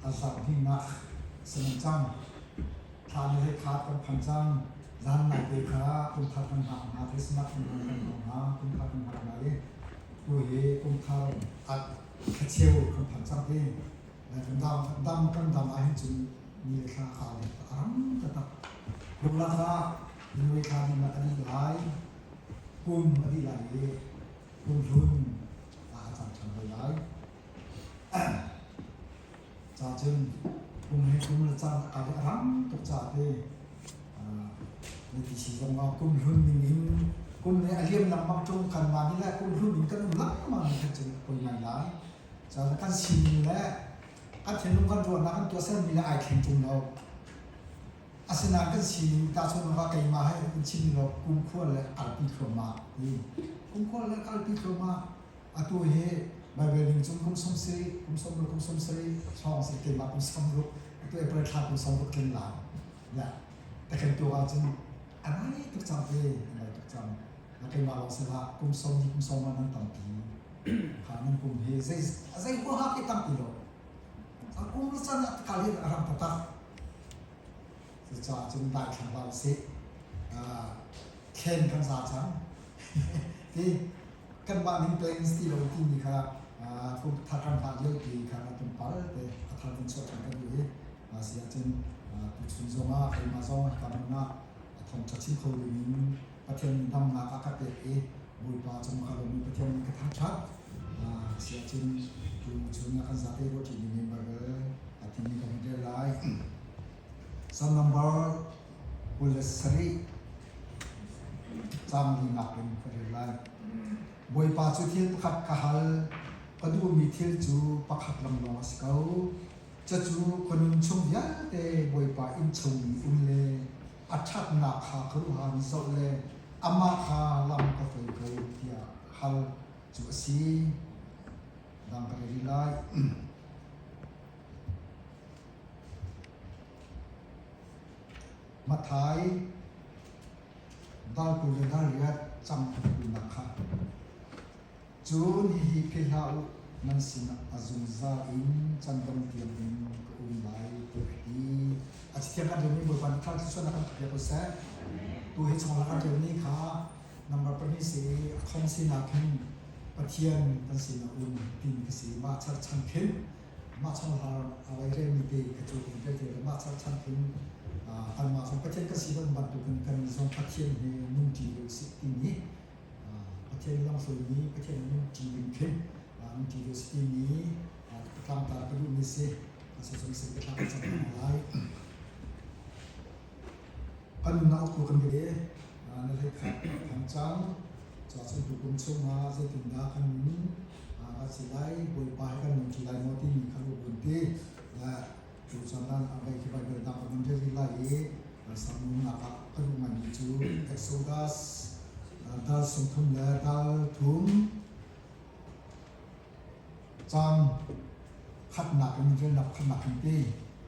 A zarh hnihnak si nan cang. Thla ni hlei khat kan phan cang. Zan nai te kha kum thar kan hngak hna, Christmas kan hngak kan hngak hna, kum thar kan hngak hna i tu hi kum thar at thlacheu kan phan cang ti. Kan dam dam kan dam ahhin cun ni le thla aa le a rang taktak. Luklak ah January thla dih a dih lai, kum a dih lai i kum hlun ah a cang ṭhan hoi lai. Ca cun kum he kum le caan a kal i a rang tuk ca te na ti si zong ah kum hlun ning in kum le a liam lengmang ṭung kanmah nih le kum hlun in kan um lengmang ning khan cun a poi ngai lai. Caan kan sining le kan thinlung kan ruahnak kan tuahsermi le ai thleng ṭung lo. Asinain kan sining tahchunhnak ah keimah he in chim lo kumkhua le kalpi thluahmah ti. Kumkhua le kalpi thluahmah atu hi Bible ning cun kum sawm sarih, kum 60, kum 70 hrawng si keimah kum 60, atu April thla kum 60 tling lai. Ya, takhan tu ahcun a nai tuk cang te, a nai tuk cang. Na keimah lawng si hlah, kum sawm ni kum sawm ah nan tampi. Kha nan kum hi zei zei huaha ke tam ti lo. A kum le can ah kal hin a ram taktak. Cucaah cun daithlang hlah usih. Thlen kan za cang. Ti kanmah ning plans ti lo timi kha kum thar kan hngah lio ti kha na tlawmpal te a thar kan chuah ṭhan kan duh i si ahcun tuchun zongah keimah zong hika hmun ah a thawngṭha chim kho dingin Pathian nih damnak a ka pek i Bawipa cung ka lawm i Pathian nih ka thangṭhat. Si ahcun tu chun ah kan zate ruah ṭi dingin Baibal a timi ka hun rel lai. Psalm number 27 caang linak in ka rel lai. Bawipa cu thil pakhat ka hal, ka duhmi thil cu pakhat lawnglawng a si ko. Cucu ka nun chung vialte Bawipa inn chung i um le a ṭhatnak kha ka ruhan zoh le amah kha lam ka hruai ko tiah hal cu a si. Dang ka rel rih lai. Matthai dal 20 le dal riat cang kulnak kha. Cun hihi philh hlah u, nan sinah a zungzal in can dong tiangin ka um lai tiah a ti. A cathiang kan relmi Bawipa nih thar thluachuahnak kan pek ko seh. Tu hi chungah kan relmi kha number pahnih si i a khong sinak hin Pathian kan sinah um timi ka si. Mah charchan khin mah chungkhar a vai relmi te kha cu kan rel te mah charchan khin kanmah zong Pathian kan si bantukin kan zong Pathian he nungṭi ve usih timi Pathian lamhruaimi Pathian nungṭi ding khin nungṭi ve usih timi tlangtar ka duhmi si. Asicun sin ka thlak cang hna lai. Kan nunnak uktu kan bia na hlei khat phan cang. Cuahcun tukum chungah zeitindah kan nun kan si lai, Bawipa he kan nung ṭi lai maw timi kha ruat vun ti. Cu caan ah a khi Baibal dang kan rel rih lai i sang nunnak ah ka duh ngaimi cu Exodus dal 30 le dal thum Caang khatnak in relnak khatnak in ti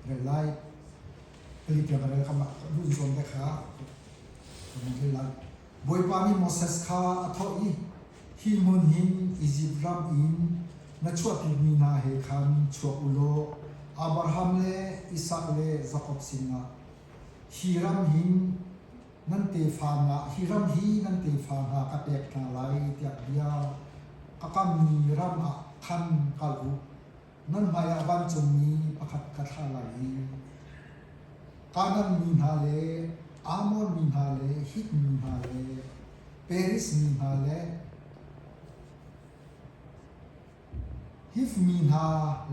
rel lai. Pali tiang ka rel kha mah duh zawn te kha ka rel lai. Bawipa nih Moses kha a thawh i, Hi hmun hin Izipt ram in na chuahpimi hna he khan chuak u law Abraham le Isak le Jakob sinah hi ram hin nan tefa hna hi ram hi nan tefa hna ka pek hna lai tiah bia ka kammi ram ah khan kal u. Nan hmaiah vancungmi pakhat ka thlah lai i Kanaan mi hna le Ammon mi hna le Hit mi hna le Periz mi hna le Hiv mi hna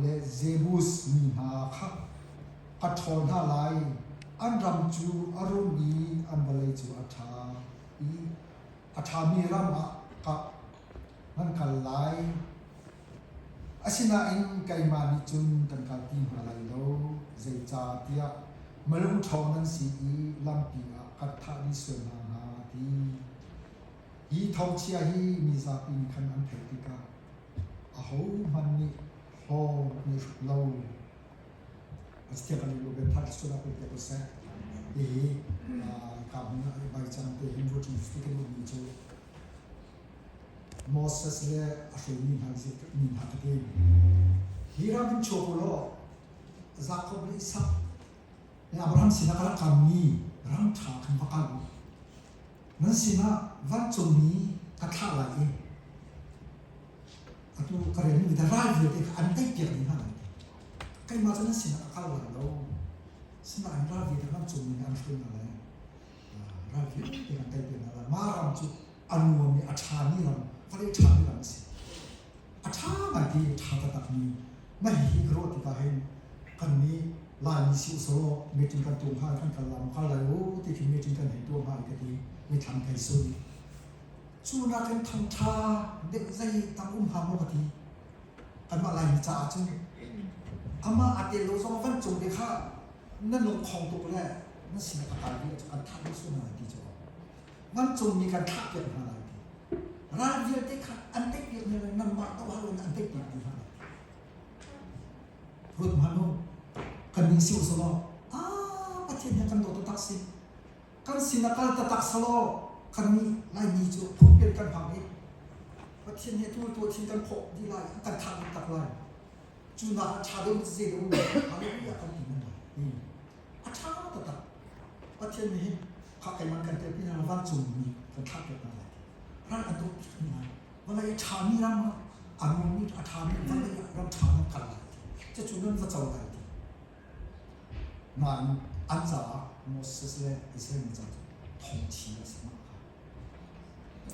le Jebus mi hna kha ka ṭhawl hna lai. An ram cu a rum i an vawlei cu a ṭha i a ṭhami ram ah ka nan kal lai. Asinain keimah nih cun kan kalpi hna lai lo, zeicahtiah malung ṭhawng nan si i lampi ah kan thah dih sual hna hnga a ti. Hi thawngchia hi mizapi nih khan an theih tikah ahohmanh nih hlawm an i hruk lo. Pathian kan i ben thar sual ah pe ko seh. Hihi ka hmun ah bai cang te hin ruaṭi ti kan duhmi cu Moses le a hruaimi hna mi hna ka ti. Hi ram hin chuak u law. Jakob le Isak le Abraham sinah ka rak kammi ram ṭha khan va kal u. Nan sinah vancungmi ka thlah lai i atu ka relmi ral vialte kha an teipiak dih hna lai. Keimah cu nan sinah ka kal lai lo. Sinain ral vialte vancungmi nih an hruai hna lai. Ral vialte kan teipiak hna lai. Mah ram cu a nuam i a ṭhami ram, vawlei ṭhami ram a si. A ṭha ngai ti ṭha taktakmi mah hihi ka ruah tikah hin kannih Laimi si usawh meeting kan tuah hnga kan kal lam kal lai u ti khi meeting kan hei tuah hnga ka ti mithlam thei sun. Cu nakin thangṭha deuh zei tam um hnga maw ka ti. Kanmah Laimi caah cun amah a tel lo zong van cung te kha na lungkhong tuk le na sin a kai dih kan thah dih sual hna lai ti cu. Vancungmi kan thlah piak hna lai ti. Ral vialte kha an tei piak hna lai nangmah doh in an tei piak dih hna lai. Ruat hmanh u, kan ning si u law, ah Pathian he kan dawt taktak si. Kan sin a kal taktak selaw kan nih Laimi cu phungpel kan hmang i Pathian he tu tu thin kan phawh dih lai, an kan thah dih tak lai. Cu nak a ṭha deuh zei deuh hallelujah kan ti men lai. A ṭha taktak. Pathian nih hin kha keimah kan telpi hna vancungmi kan thlah piak hna lai. Ral an doh piak hna lai. Vawlei a ṭhami ram ah a nuammi a ṭhami vawlei ah ram ṭha nan kal lai ti. Cucu nan va co lai ti. Nain an caah Moses le Israel mi caah cu thongchi a si mah kha.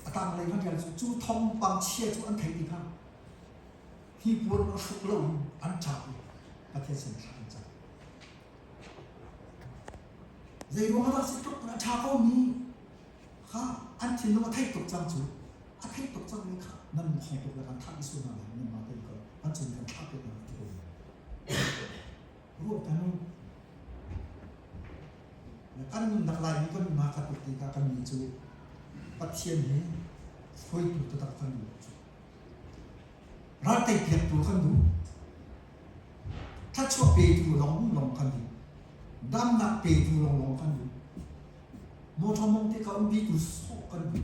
A tanglei kan ṭial cu cu thawngpang chia cu an theih tikah hi puan a hruk lo in an ṭap i Pathian sin thla an cam. Zeiruang ah dah si tluk in a ṭha komi kha an thinlung a theih tuk cang cu a theih tuk cangmi kha nan khong tuk le kan thah dih sual hna lai nanmah tein ko an cung kan thlah piak hna lai ti ko ruah kan kan nunnak laimi kan nunnak kha tuk tikah kan nih cu Pathian hi hruaitu taktak kan duh cu ral tei piaktu kan duh Thluachuah petu lawnglawng kan duh. Damnak petu lawnglawng kan duh. Mawṭaw mong te ka umpitu sawh kan duh.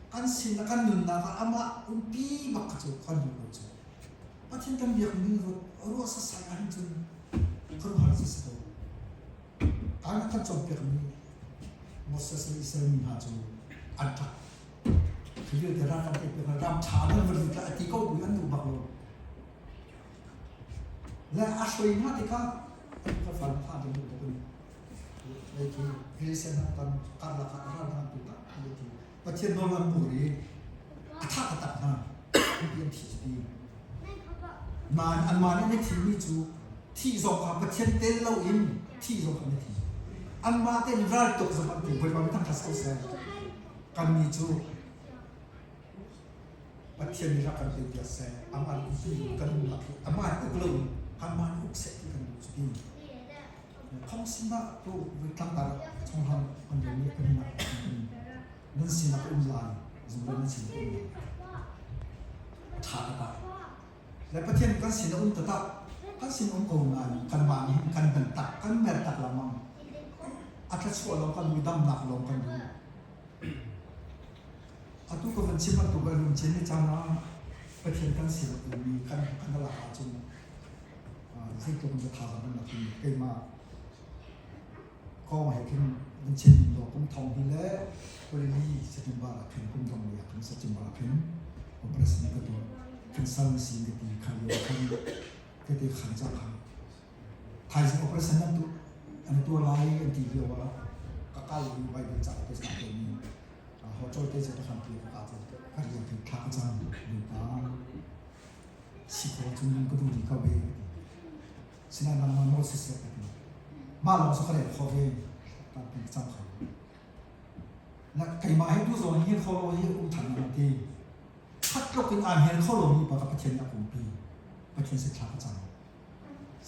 Kan sin kan nunnak ah amah umpi bak kha cu kan duh lo cu. Pathian kan biak ning ruah sasai ahhin cun khuaruahhar cu si ko. Kan kan cawnpiak mi Moses le Israel mi hna cu an ṭap. Khi vialte ral kan pek piak ram ṭha nan va lut a ti ko bu an duh bak lo. Le a hruai hna tikah ka fan pha ding tuk in lei khi Christian hna kan karlak ah ral hna tu tak ti Pathian nawl an bur i a tha taktak hna an thi ti nain anmah nih an thimmi cu thih zong kha Pathian tel loin thih zong kha an thi anmah tein ral tuk zong an ti Bawipa mi thangṭhat ko seh kannih cu Pathian nih rak kan pe piak seh amah nih kan umnak hi amah nih uk loin amah nih uk seh ti kan duh cu ti khong sinah tu tlangtar chonghlang kan rel mi kan nak nan sinah um lai zungzal nan sinah um lai ṭha taktak le Pathian kan sin a um taktak kan sin um ko nain kanmah nih kan hman tak kan mer tak lengmang a thluachuah lawng kan duh damnak lawng kan duh Atu ka van chim bantuk a lungchin ni cang ah Pathian kan sin a ummi kan kan lak ahcun zeitluk in dah thazaang kan lak timi keimah kong he khin van chim law kum thong hi le 20 September ah khin kum dong lei ah khin September ah khin operation ka tuah khin sal na si ka ti khan lio khan ka ti khan ca khan Thaizing operation an tuah an tuah lai an ti lio ah ka kal i Bible ca te sa te mi ho choi te che ka pi ka ka ka rian ke thla ka cam lu pa si ko cun ka du di ka ve sina nang ma no se se ka ti ma long so ka le kho ve ta pi cam kho na keimah hi tu zong hi kho lo hi um than na ti khat tluk in aan hel kho lo mi pa ka Pathian na kumpi Pathian se thla ka cam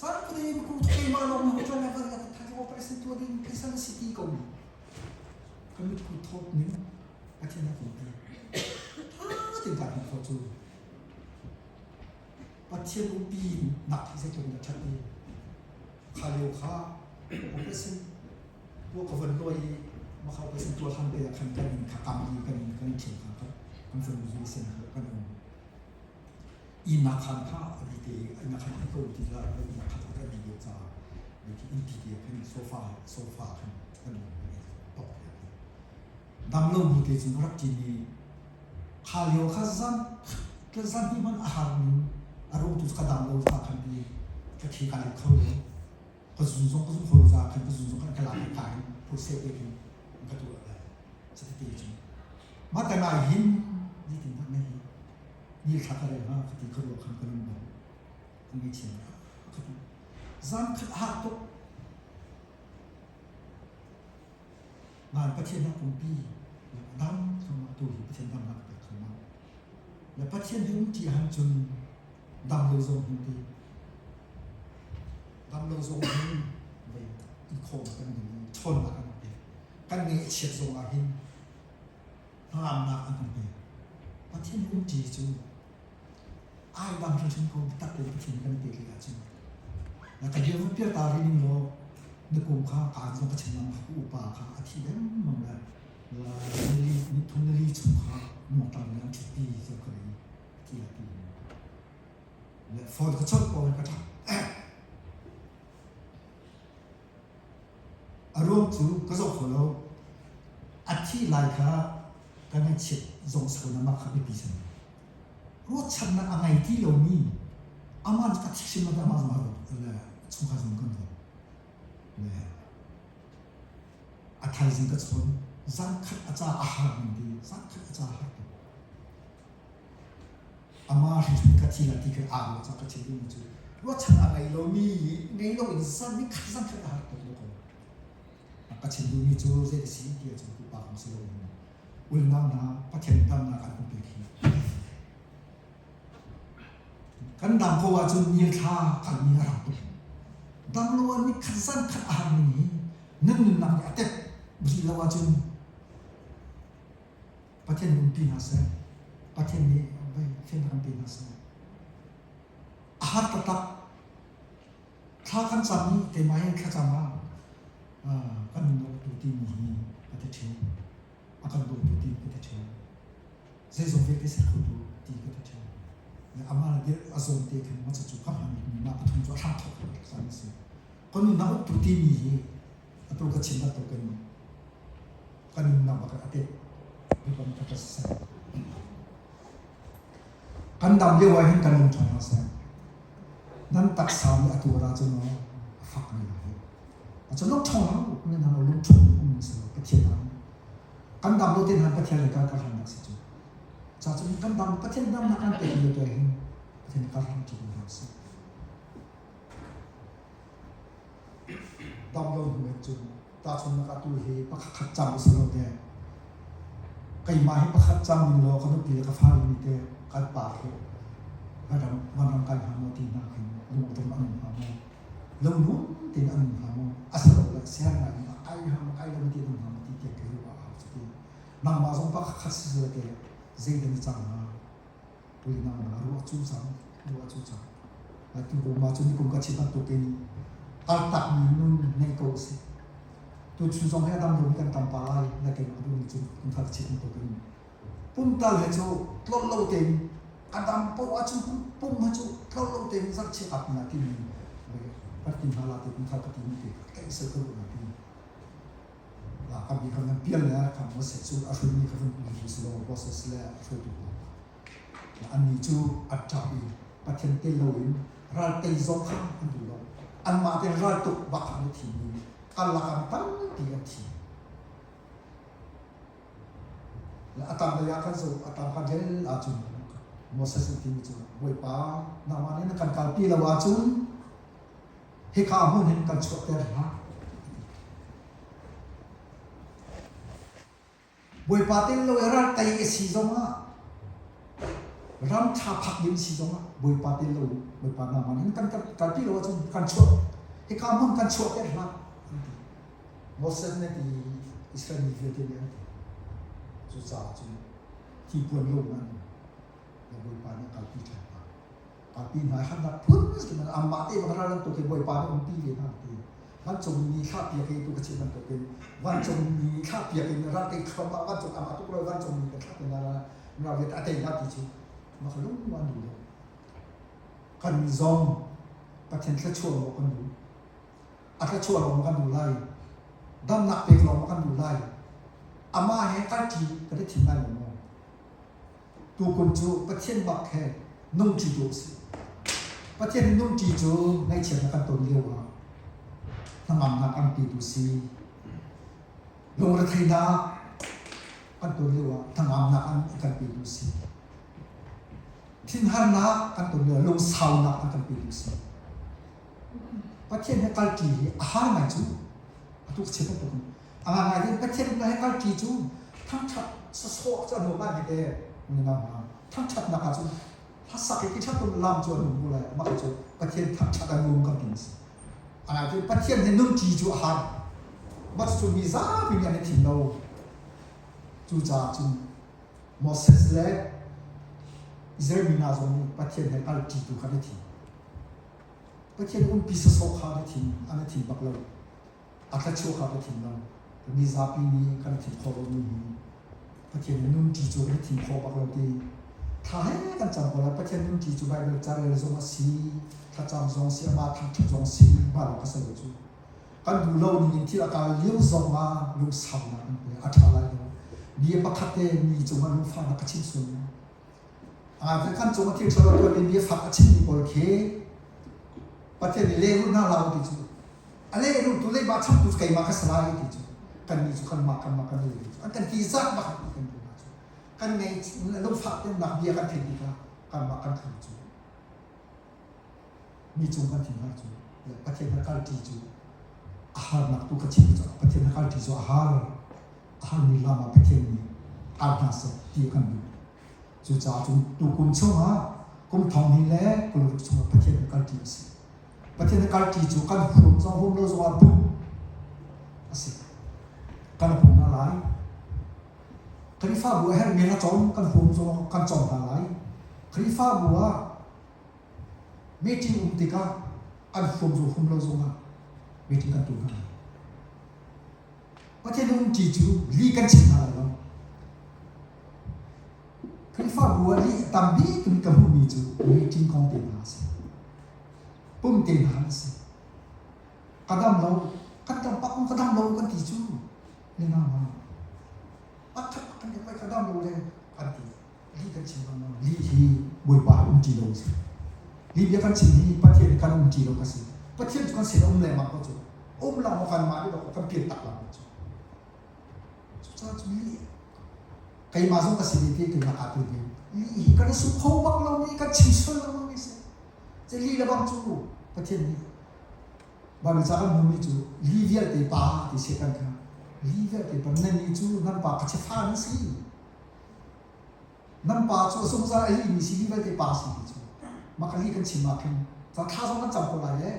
Sarpri ku keimah lawng na tuan na van ka thaizing operation tuah ding phaisa na si ti ko mi. Ka mit ku thawt ning Pathian a kumpi. Tha tin ka hmuh khawh cu. Pathian umpi nak hi zeitluk in a ṭhat i kha lio kha operation tuah ka van lawi i mah kha operation tuah hlan te ah khan kan inn kha kam i kan inn kan ṭhial kha kan fanu zui sen kha kan um. Inn khan kha a bi te inn khan i ko ti la inn khan ka bi. sofa sofa khan kan um tok dam lo bu te cun rak ṭin i kha lio kha zan ka zan hi hmanh a har ning a ruang tu ka dam lo ca khan ti ka thi ka let kho lo ka zun zong ka zun kho lo ca khan ka zun zong khan ka lak ka in process te khin ka tuah lai cuti cun mah te ngai hin zeitin dah na hi ni thla ka rel hnga ka ti ka ruah khan ka lung dong ka ngaihchia ka ti zan khat a har tuk Ngan Pathian na pumpi dam thluahmah tu hi Pathian damnak pek thluahmah. Le Pathian hi um ṭi han cun dam lo zong hin ti dam lo zong hin vei i khawm kan ngei i ṭhawnnak an pek. Kan ngeih chiat zong ah hin hnangamnak an kan pek. Pathian hi um ṭi cu ai dang hrimhrim ko biatak tein Pathian kan pek lei ahcun. Na ka bia vun pial ta rih ning law na kum kha kaan zong ka chim lengmang kha upa kha a thi lengmang le nili ni thum nili chung kha nuangtang in an ṭhutpi zo kha lei ti la ti le phone ka chawnh ko ka ṭap A ruang cu ka zoh kho lo. A thih lai kha ka ngaihchiat zong si ko na mah kha biapi si. Ruahchannak a ngei ti lomi amah cu ka thih hrim lo amah zong a ruat le chungkhar zong kan ruat. Le a thaizing ka chawn zan khat a ca a har ning ti zan khat a ca a har tuk. Amah hrimhrim ka thi lai ti kha aa ruah caah ka chim duhmi cu ruahchan a ngei lomi ngei loin zan ni khat zan khat a har tuk lo ko. Ka chim duhmi cu zei a si ti ahcun pupa kong si loin unau hna Pathian damnak an kan pek hi. Kan dam ko ahcun ni thla kalmi a rang tuk. Dam lo ah ni khat zan khat a harmi nih nan nunnak nih a tep rih lo ahcun Pathian nih umpi hna seh. Pathian nih vei fiannak an pe hna seh. A har taktak. Thla kan cam i keimah hi thlacam ah kan nun tu timi hi ka ti ṭheo. A kan dawtu ti ka ti ṭheo. Zeizong vialte ser khotu ti ka ti ṭheo. Amah le a zawn te khan ma cu ka hman mi mah pathum cu a hram thok caan a si. Kan nunnak uktu timi hi atu ka chim bantukin kan nunnak bak a tep biakam ka ka siseh. Kan dam lio ah hin kan lung ṭhawng hna seh. Nan taksa nih a tuar ahcun maw a fak ngai lai. Acun lung ṭhawng lo nan hang lung ṭhawng um si lo Pathian ah. Kan dam lo te hna Pathian le kar kar hlan si cu. Ca cun kan dam Pathian damnak kan pek lio te hin Pathian kar hlan ṭi hna sih. Dam lo hnu in cun tahchunhnak ah tu hi pakhat khat cang u sih law teh keimah hi pakhat cang ning law ka nupi le ka fale nih teh kan pa khi vanram vanram kai hnga maw ti hna khin lungtum an um hnga maw lunglum tein an um hnga maw a si lo le ser ngai in a kai hnga maw kai lo ti an um hnga maw ti tiang khi ruah a hau cu ti nangmah zong pakhat khat si seh teh zeidah na cang hnga Tuinang na ruah cu cang ruah cu cang. Tu kum ah cun nikum ka chim bantukin kaltakmi nun ngei ko usih. Tu chun zong hi a dam lomi kan tam pa lai na keimah duh nih cun kum thar ka chim bantukin pumtal he cu tlolh lo tein a dam paoh ahcun pum he cu tlolh lo tein zarhchia ap na timi partin hna la te kum thar ka timi te cancel ka duh na ti. Kan bi kan pial le kan Moses cu a hruaimi kha vun um si lo Moses le a hruaitu hna. Annih cu an ṭap i Pathian tel loin ral tei zong kha an duh lo. Anmah tein raltuk bak an i thim i karlak ah tampi an thi. A tanglei ah khan zoh, a tang kha rel ahcun Moses nih timi cu Bawipa nangmah nih na kan kalpi lo ahcun hika hmun hin kan chuahter hlah. Bawipa tel lo i ral tei a si zongah ram ṭha phak ding si zongah Bawipa tel lo Bawipa nangmah nih kan kalpi lo ahcun kan chuah hika hmun kan chuahter hlah an ti. Moses nih ti Israel mi vialte nih an ti. Cucaah cun thilpuan lo in an um. Na Bawipa nih kalpi ṭhan hna. Kalpi hna harnak phun in anmah te bang ral an tuk i Bawipa nih umpi ve hna ti. Vancung mi thlah piak i tu ka chim bantukin vancung mi thlah piak in ral tei thluahmah vancung amah tuk lo vancung mi kan thlah piak na ral vialte a tei na ti cu mah lung an duh lo. Kan zong Pathian thluachuah maw kan duh? A thluachuah lawng maw kan duh lai? Damnak pek lawng maw kan duh lai? Amah he kalṭi kan i thim lai lo maw? Tukum cu Pathian bak he nungṭi tu a si. Pathian nungṭi cu ngaihchiatnak kan ton lio ah hnangamnak an petu si. Lungretheihnak kan ton lio ah hnangamnak an kan petu si. Thinharnak kan ton lio ah lungsaunak an kan petu si. Pathian he kalṭi hi a har ngai cu. Atu ka chim bantuk in. A ngai ding Pathian he kalṭi cu thangṭhat sawsawh cu a nuam ngai te nunau hna. Thangṭhatnak ah cun hlasak i ṭhat lam cu a nung ko lai. Mah cu Pathian thangṭhat a nung kan ti si. A ngai te Pathian he nunṭi cu a har. Mah cu mi zapi nih an i thim lo. Cucaah cun Moses le Israel mi hna zong nih Pathian he kalṭi tu kha an i thim. Pathian umpi sawsawh kha na thim an i thim bak lo. A thluachuah kha ka thim lo. Mizapi nih kan i thim khawh lomi hi Pathian nih nunṭi cu kan i thim khawh bak lo ti. Thla he kan cam ko lai. Pathian nunṭi cu Baibal carel zong a si, thlacam zong si, amah thangṭhat zong si, mah lawng ka si lo cu. Kan duh lo ning in thil a kal lio zong ah lungsaunak kan pe. A ṭha lai lo. Bia pakhat te mi cungah lungfahnak ka chim sual maw? Kan cung a thil ṭhalo tuanmi bia fak a chimmi pawl khi Pathian nih lehrulh hna hlah u ti cu a lehrulhtu leiba chamtu cu keimah ka si lai ti cu kannih cu kanmah kanmah kan lehrulh cu an kan ti zat bak ti kan ti hna cu kan ngei lungfak tennak bia kan theih tikah kanmah kan thlu cu mi cung kan thin har cu le Pathian na kalṭi cu a harnak tu ka chim cu Pathian na kalṭi cu a har a harmi lam ah Pathian nih kal hna seh ti a kan duh. Cucaah cun tukum chungah kum thong hnih le 20 chungah Pathian na kalṭi a si. Pathian na kalṭi cu kan huam zong huam lo zongah bum a si. Kan huam hna lai. Khrihfabu a herhmi hla cawm kan huam zong kan cawm hna lai. Khrihfabu ah meeting um tikah an huam zong huam lo zongah meeting kan tuah hna lai. Pathian umṭi cu li kan chim hna lai lo. Khrihfabu ah li a tam bik in ka hmuhmi cu meeting kong te hna a si. Pum te hna an si. Ka dam lo, kan dam pak ka dam lo kan ti cu. Ne na ma. Pakhat kan ka dam lo le kan ti. Li kan chim lo. Li hi Bawipa um ti lo si. Li bia kan chim hi Pathian kan um ti lo ka si. Pathian cu kan sin um lengmang ko cu. Um lang maw kan mah nih kan pian tak lang cu. Cucaah cu li keimah zong ka si ve ti keimah kaa tel ve. Li hi kan i sum kho bak lo mi kan chim sual lengmang mi si. Ci li le bang cu Pathian nih Baibal ca kan hmuhmi cu li vialte pa ti Satan kha li vialte pa nan nih cu nan pa kha chifa nan si. Nan pa cu a zungzal a lihmi si mi vialte pa si ti cu mah li kan chim ah khin thla zong kan cam ko lai le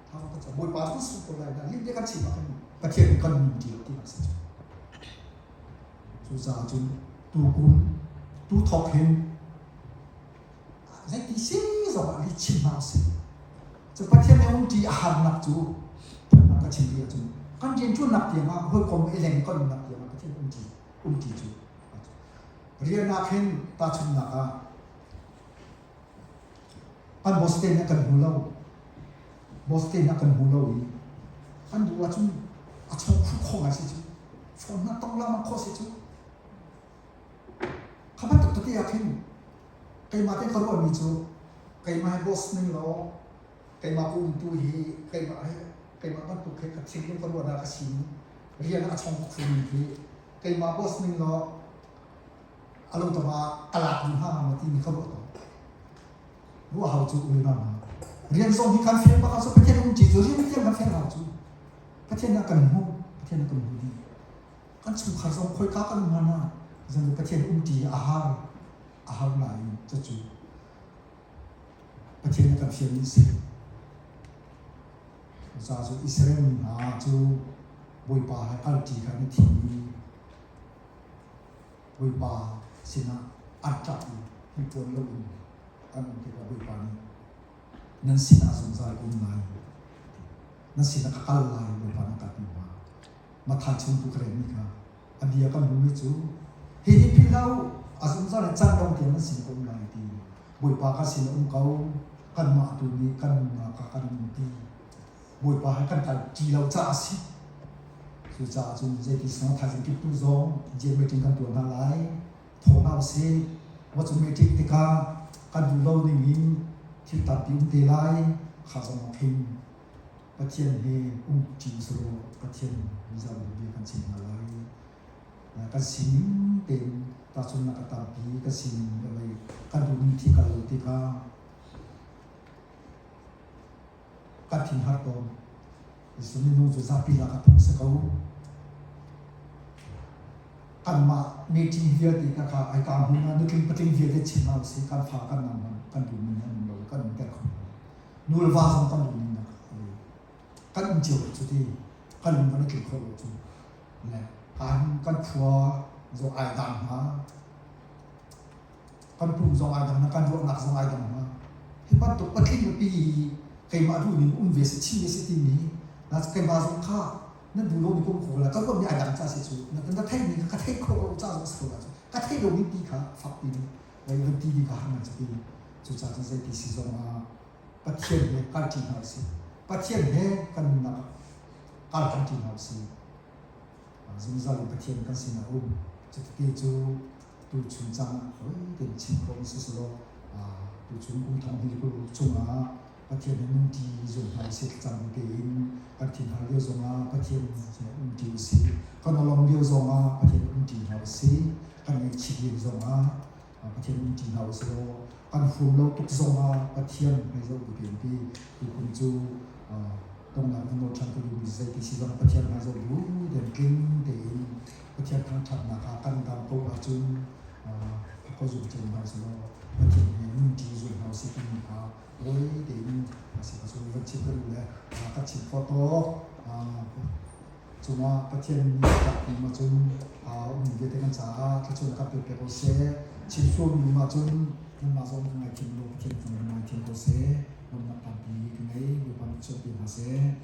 thla zong kan cam Bawipa cu kan sung ko lai na lih kan chim ah khin Pathian nih kan nun ti ti kan si cu cucaah cun tu kum tu thawk hin zeiti si zong ah li chim hna usih cu Pathian nih um ṭi a harnak cu phunglam ka chim ti ahcun kan rianṭuannak tiang ah hawikom i leng kan umnak tiang ah Pathian um ṭi um ṭi cu Rian ah khin tahchunhnak ah kan boss te nih a kan hmu lo. Boss te nih a kan hmu lo i an duh ahcun a chong khuh khawh ngai si cu. Phone hna tong lengmang khawh si cu. Kha bantuk tete ah khin keimah tein ka ruahmi cu keimah hi boss ning law keimah ka umtu hi keimah hi keimah bantuk he ka thinlung ka ruahnak a si rian a chong khumi hi keimah boss ning law a lo tama ka lak ding hnga ma timi ka ruah tawn ruah hau cu ul na rian zong hi kan fian bak ah Pathian um ti cu rian tiang kan fian hau cu Pathian ah kan hmu Pathian ah kan hmu dih kan chungkhar zong khoika kan um hna zan Pathian um ti a har a har nain cucu Pathian a kan fian mi si Cucaah cu Israel mi hna cu Bawipa he kalṭi kha an i thim i Bawipa sinah an ṭap i hnipuan loin an um tikah Bawipa nih nan sinah zungzal ka um lai nan sinah ka kal lai Bawipa nih a kalpi hna. Matthai chung tu ka relmi kha a bia kan hmuhmi cu hihi philh hlah u a zungzal in can dong tiang nan sin ka um lai ti Bawipa ka sin a um ko kanmah tu nih kan nunnak kha kan nunpi. Bawipa he kan kal ṭi lo caah a si. Cucaah cun zeiti song thaizing kiptu zong GM meeting kan tuah hna lai. Thaw hna usih. Wa cu meeting tikah kan duh lo ning in thil tampi um te lai. Kha zong ah khin Pathian he um ṭi usih Pathian mizapi bia kan chim hna lai. Kan sining tein tahchunhnak a tampi kan sining kan duhning thi kal lo tikah kan thin har tawn. Jesuh minung cu zapi lakah phung si ko. Kanmah meeting vialte ka kha ai ka hmun ah nutling patling vialte chim hna usih kan fa kan nang hmanh kan duh ning an um lo kan umter kho lo. Nu le va zong kan duh ning nak kan um cio cu ti kan lung kan i tling kho lo cu le kan kan khua zong ai dang hna kan pum zong ai dang hna kan ruahnak zong ai dang hna hi bantuk patling nupi hi keimah duh ning um ve si chim ve si timi na keimah zong kha nan duh lo mi kum kho la ka ruah mi ai dang ca si cu na na theih mi ka theih kho lo ca zong si ko la cu ka theih lo mi ti kha fak pi ni van ti ding kha har ngai cu ti cu ca cu zei ti si zong ah Pathian he kalṭi hna usih. Pathian he kan nunnak ah kalhangṭi hna usih. Zungzal in Pathian kan sinah um. Cuti cu tuchun caan ah hoi tein chim khawh in siselaw tuchun kum thong hnih kul chungah Pathian he nunṭi zum hna usih thlacam bu tein kan thinhar lio zongah Pathian he umṭi usih. Kan awlawng lio zongah Pathian umṭi hna usih. Kan ngaihchih lio zongah Pathian umṭi hna usih law kan huam lo tuk zongah Pathian hmai zoh bu tein ti tukum cu tongnak van nawl ṭhan ka duhmi zeiti si zong Pathian hmai zoh bu tein tling tein Pathian thangṭhatnak ah kan dam ko ahcun ko zum cem hna usih law Pathian he nunṭi zum hna usih timi kha tawi tein si ka cu van chim ka duh le ka chim khawh tawk cungah Pathian nih a tlak ning ahcun um vialte kan caah thluachuah kan pek ko seh. Chim sualmi um ahcun nanmah zong kan ngaithiam law Pathian kan ngaithiam ko seh. Lawmhnak tampi ka ngei. Bawipa nih chuahpi hna seh.